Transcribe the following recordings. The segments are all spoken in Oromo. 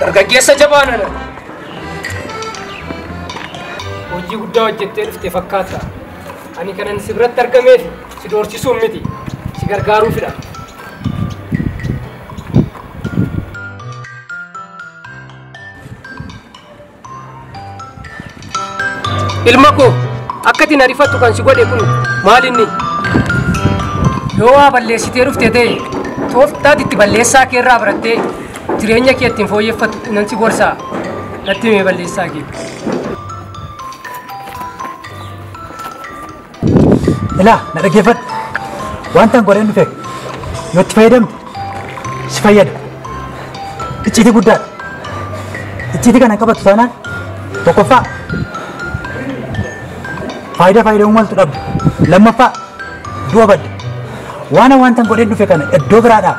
Dargaggeessa jabaa nana. Hojii guddaa hojjettee dhufte fakkaata. Ani kanan si biratti argameef si doorsisuun miti, si gargaaruufidha. Ilma koo akka ati na rifattu kan si godhe kun maal inni? Yoo waa balleessitee dhufte ta'e tooftaati itti balleessaa kee irraa barattee jireenya kee ittiin fooyyeffattu nan si gorsaa. Natti himee balleessaa kee. Ilaa na dhaggeeffadhu. Wanta an godheen dhufe yoo itti fayyadamte si fayyada. Icciitii guddaadha. Icciitii kana qabattu taanaan tokkoffaa faayidaa fayyadamuu maltu dhabdu. Lammaffaa du'a badda. Waan wanta an godheen dhufe kana iddoo biraadhaa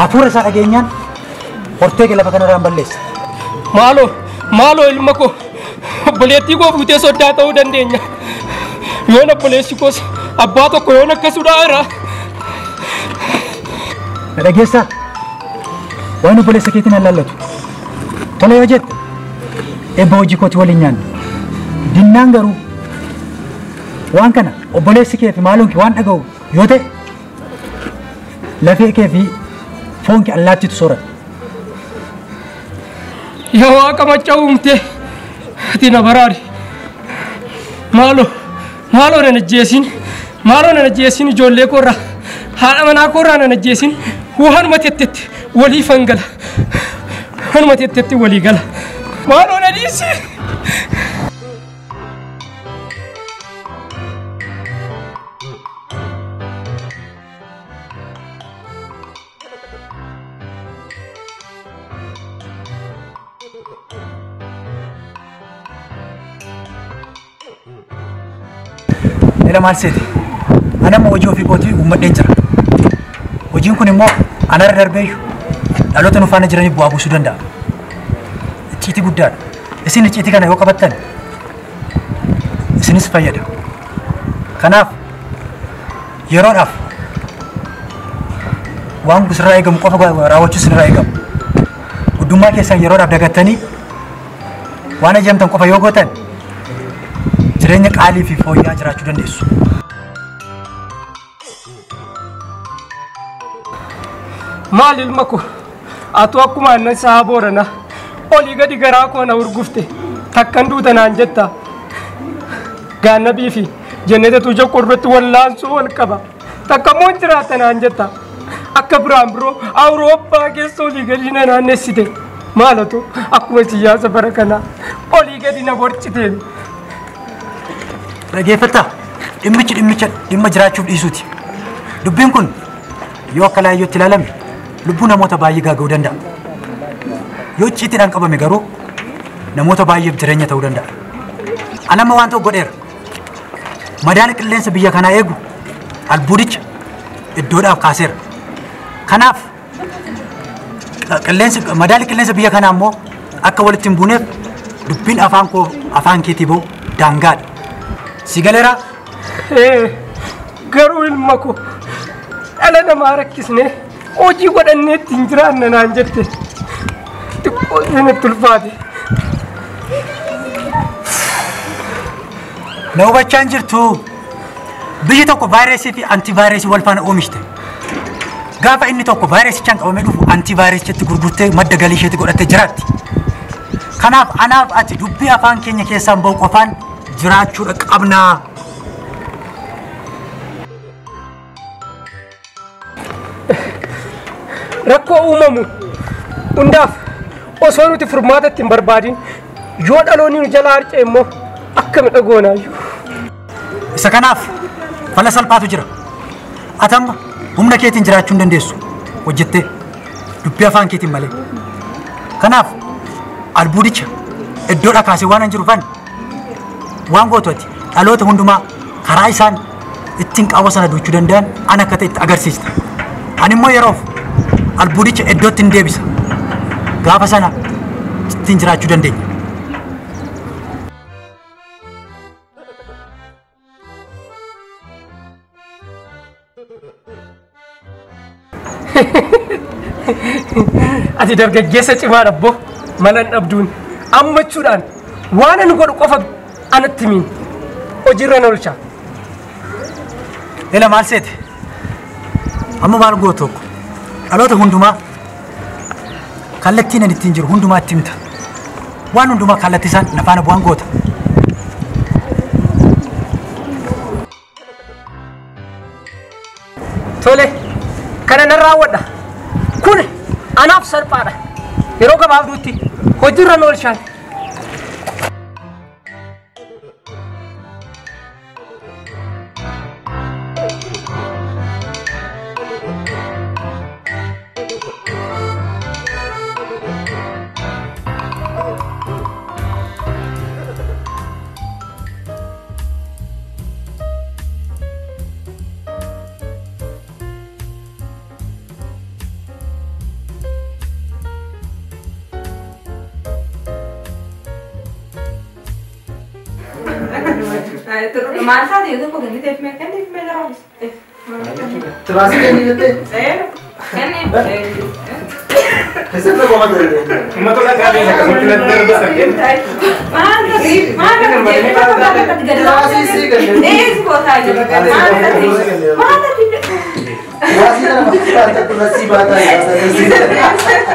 hafuura isaa dhageenyaan hortee kee lafa kanarraan balleessa. Maaloo maaloo ilma koo obboleettii koo fuutee soddaa ta'uu dandeenya. Yoon obboleessi koos abbaa tokko yoon akkasudhaa jira. Na dhageessaa? Waan obboleessa keetiin allaallatu. Tola yoo jette eebba hojii kootii waliin nyaanna. Dinnaan garuu waan kana obboleessi kee fi maaloon kee waan dhaga'u yoo ta'e lafee kee fi foon kee allaattiitu soorata. Yaa Waaqa macca uumte ati na baraari. Maaloo maaloo nan ajjeesin maaloo nan ajjeesin ijoollee koorraa haadha manaa koorraa nan ajjeesin waanuma tettetti walii fangala waanuma tettetti walii gala maaloo na dhiisi. Ela maal seete? Ani amma hojii ofii kootii uummadheen jira. Hojiin kun immoo anarra darbeeyyu dhaloota nu faana jiraniif bu'aa buusuu danda'a. Icciitii guddaadha. Isin icciitii kana yoo qabattan isinis fayyada. Kanaaf yeroodhaaf waan sirraa eegamu qofa raawwachuu sirraa eegamu. Guddummaa keessan yeroodhaaf dagattanii waan ajajamtan qofa yoo gootan jireenya qaalii fi fooyya'aa jiraachuu dandeessu. Maal ilma koo atu akkuma aannan sa'a boorana olii gadi garaa koo na urgufte takkan duuta naan jetta. Gaannabii fi jennetatu ija qorratti wallaansoo wal qaba. Takka immoo hin jiraata naan jetta. Akka biraan biroo Awurooppaa keessa olii gadi na naannessite. Maalatu akkuma siyaasa bara kanaa olii gadi na borcite. Dhaggeeffattaa dhimmichi dhimmicha dhimma jiraachuuf dhiisuuti. Dubbiin kun yoo akka laayyootti ilaalame lubbuu namoota baay'ee gaaga'uu danda'a. Yoo icciitiidhaan qabame garuu namoota baay'eef jireenya ta'uu danda'a. Ani amma waan tokko godheera. Madaala qilleensa biyya kanaa eegu albuudicha iddoodhaaf kaaseera. Kanaaf qilleensi madaala qilleensa biyya kanaa immoo akka walitti hin buuneef dubbiin afaan koo afaan keetii ba'u daangaadha. Si galeeraa? Garuu ilma koo dhala namaa rakkisnee hojii godhannee ittiin jiraanna naan jette. Xiqqoo isinitti ulfaate. Na hubachaa hin jirtu. Biyyi tokko vaayirasii fi antivaayirasii wal faana oomishte. Gaafa inni tokko vaayirasichaan qabamee dhufu antivaayirasichatti gurgurtee madda galii isheetti godhattee jiraatti. Kanaaf anaaf ati dubbii afaan keenya keessaan ba'u qofaan jiraachuudha qabnaa. Rakkoo uumamu hundaaf osoo nuti furmaata ittiin barbaadin yoo dhaloonni nu jalaa harca'e immoo akkami dhagoonaayyuu. Isa kanaaf fala salphaatu jira. Ati amma humna keetiin jiraachuu hin dandeessu hojjettee dubbii afaan keetiin malee. Kanaaf albuudicha iddoodhaa kaasee waan hin jiru fan waan gootu ati dhaloota hundumaa karaa isaan ittiin qaawwa sana duuchuu danda'an an akka ta'e itti agarsiista. Ani immoo yeroof albuudicha iddootti hin deebisa. Gaafa sana ittiin jiraachuu dandeenya. Ati dargaggeessa cimaadha abboo. Malan dhabduun ammachuudhaan waan ani godhu qofa anatti miin hojiirra na oolcha. Ela maal seete? Amma maal gootu tokko dhaloota hundumaa kallattiin ani ittiin jiru hundumaa itti himta. Waan hundumaa kallattii isaan na faana bu'an goota. Tole, kana nan raawwadha. Kun anaaf salphaadha. Yeroo gabaabduutti hojiirra na oolchaan. Maal taate yoo tokko kenniteef mee kenniif mee jaraafis. Tiraasii kenni jettee? Kenniif. Eessatti qofa ture? Uummata gaarii akkasumatti natti darbisan kenna. Maal taate maal taate Tiraasii sii kenne. Eessi kootaa jira. Maal taate maal taate. Tiraasii kana fakkaata kun asii baataa jira.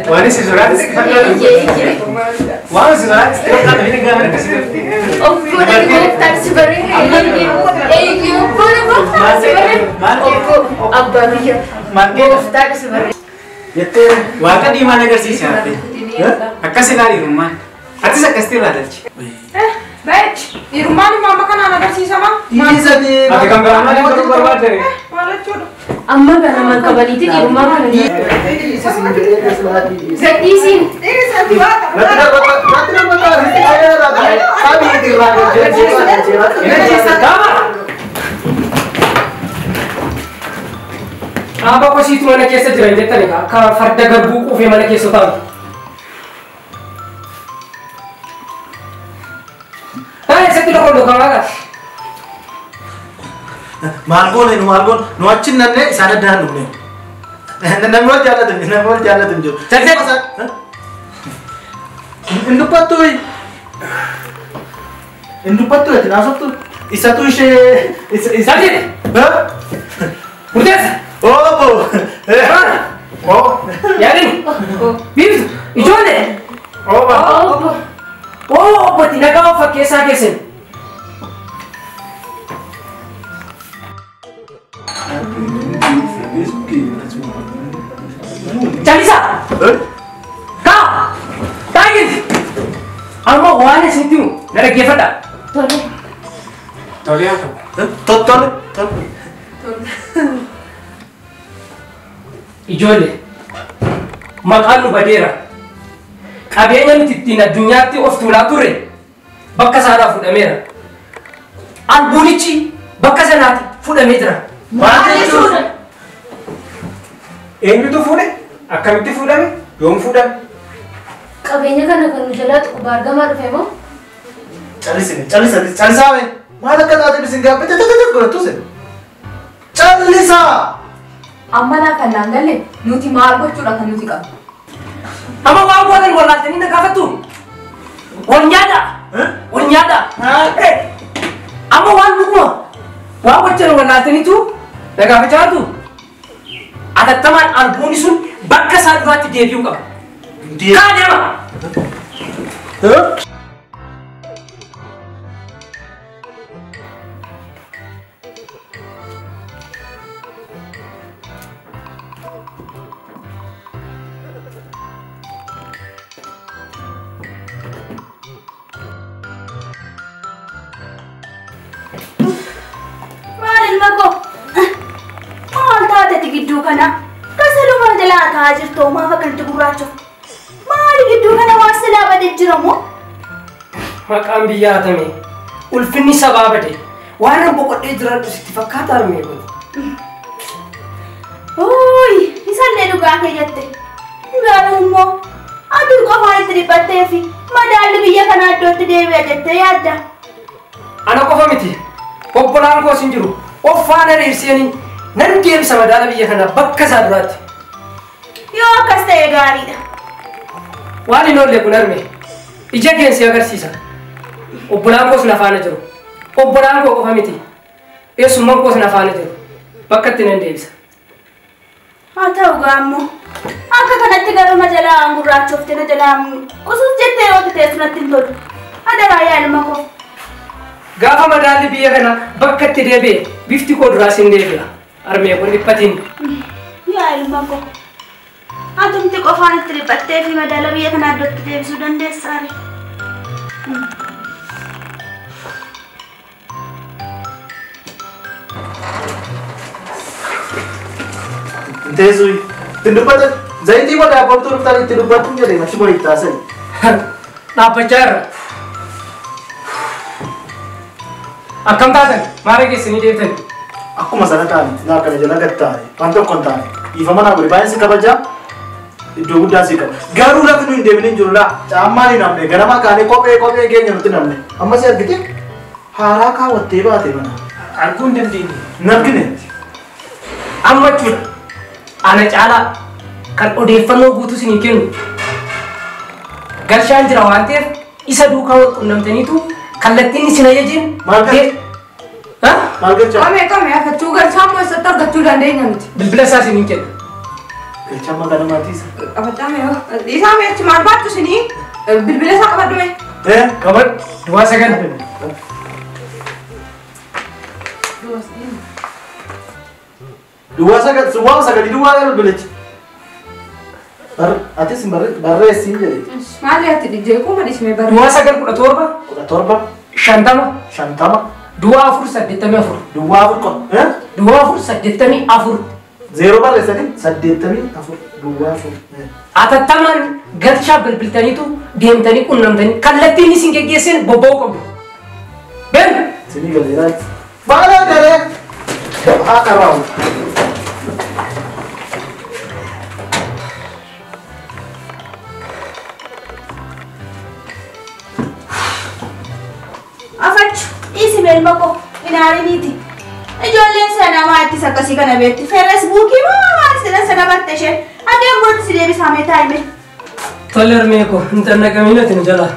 Waan isin soraatti sitti fakkaatu. Waan isin soraatti sitti fakkaatu inni gaafa akkasii jirti. Obbola gooftaan si baree eeyyee obbola gooftaan si baree obbo abbaa biyya gooftaan si baree. Jettee Waaqa diimaan agarsiisa hafe. Akkas ilaali hirummaan. Atis akkasitti irraa galchi. Beech, hirummaan immoo amma kanaan agarsiisama. Dhiisanii. Ati kan biraa maal godhuu barbaadde? Maal jechuudha? Amma kana manqabaniitiin hirummaa kana gadhiisiin. Dhaaba kosiitu mana keessa jiran jettani akka farda garbuu quufee mana keessa taa'u. Eessatti loqoon kamaa gaas? Maal goone nu maal goone nu achi nannee isaan addaan dhufne. Namni wal jaallatu namni wal jaallatu hin jiru. Hin dubbattu hin dubbattu ati naasoftu isatu ishee isa. Murteessa! Obbo! Oh! Yaadin! Biiftu! Ijoollee! Oba! Oo obboti nagaa of fakkeessaa keessan. Callisaa! Kaa! Taa'in! Amma waan isinitti himu na dhaggeeffadhaa. Tole. Tole haa ta'u. Tole! Tole! Ijoollee maqaan nu badeera. Qabeenya nuti ittiin addunyaatti of tuulaa turre bakka sanaa fudhameera. Albuunichi bakka sanaatti fudhamee jira. Maal jechuudha? Eenyutu fuudhe? Akkamitti fuudhame? Yoom fuudhame? Qabeenya kana kan nu jalaa tuqu baargamaa dhufe moo? Callisine callisate callisaa mee maal akka taate isin gaaffate tatate godhattu callisaa. Amma naa kan naan galle nuti maal gochuudha kan nuti qabnu? Amma waan gootan wallaaltanii na gaafattu. Wal nyaadhaa. Wal nyaadhaa. Amma waan dhuguma waan gochan wallaaltaniitu na gaafachaa jirtu. Atattamaan albuunni sun bakka isaa duraatti deebi'uu qaba. Kaa deema. Maal ilma koo? Maal taate gidduu kana? Kasaluma jalaa taa'aa jirtu maaf akkanatti gurraacha? Maali gidduu Gidduu kana waan silaa badee jira moo? Maqaan biyyaa hatame. Ulfinni sabaa bade. Waan an boqodhee jiraadhu sitti fakkaata harmee kooti. Uuy, isallee dhugaa kee jette. Garuu immoo aduu qofaan itti dhiphattee fi madaalli biyya kanaa iddootti deebi'a jettee yaadda. Ana qofa miti. Obbolaan koos hin jiru. Of faana dheersanii nan deemsa madaala biyya kanaa bakka isaa duraatti. Yoo akkas ta'e gaariidha. Waan hin oolle kun harme ija keen si agarsiisa. Obbolaan koos na faana jiru. Obbolaan koo qofa miti. Eessummaan koos na faana jiru. Bakka itti nan deebisa. Haa ta'u gaammoo. Akka kanatti garuu na jalaa gurraachofte na jalaa usus jettee yoo teessu natti hin tolu. Adaraa yaa ilma koo. Gaafa madaalli biyya kanaa bakka itti deebi'e bifti koo duraas hin deebi'a. Harmee kun dhiphatiin. Yaa ilma koo. Atumti qofaan itti dhiphattee fi madaala biyya kanaa iddootti deebisuu dandeessaa ree? Teessuu ittiin dubbatan zayitii godhaa abbootuu dhuftan itti dubbatu jedhee machi godhi itti haasa'e. Dhaabbachaa irra. Akkam taatan maara geessanii deebitani? Akkuma sana taane laa kana jala gad taane waan tokko hin taane dhiifama naa godhi baay'een si kabajaa iddoo guddaa si qaba. Garuu lafi nu hin deebine hin jiru laa caammaan hin hafne ganama kaanee kophee kophee keenya nutti hin hafne amma si argite haaraa kaawwattee baate mana. Arguu hin dandeenye. Hin argine. Amma jechuudha. Ana caalaa kan odeeffannoo guutuu isinii kennu galchaan jira waan ta'eef isa duukaa wal qunnamtaniitu kallattiin isin ajajeen. Maal galcha? Maal galcha? Qomee qomee afachuu galchaa immoo eessatti argachuu dandeenya nuti? Bilbila isaa isiniin kenna. Galchaa maqaa namaatii isa. Qabadhaa mee hoo? Isaa mee achi maal baattu isinii? Bilbila isaa qabadhu mee? Qabadhu. Duwwaa 9. Duwwaa 9 duwwaa 9 duwwaa bilbilichi. Atis barreessiin jedhe. Maali ati jeequu ma dhiismee barreessi? Duwwaa 9 17 17 50 50 duwwaa 4 84 duwwaa 4 qo duwwaa 4 84 0 barreessanii 84 duwwaa 4. Atattamaan galchaa bilbiltaniitu deemtanii qunnamtanii kallattiin isin geggeessin bobba'uu qabdu. Ben! Isinii galeeraa. Baala galee! Haa qaraawu. Afachu dhiisi ilma koo hin aariniiti. Ijoolleen sana namaa ittis akkasii kana beekti. Feesbuukii moo maal jedhan sana barte isheen. Adeem bootti si deebisaa mee taa'ime. Tole harmee koo hin xannaqamiin ati nu jalaa.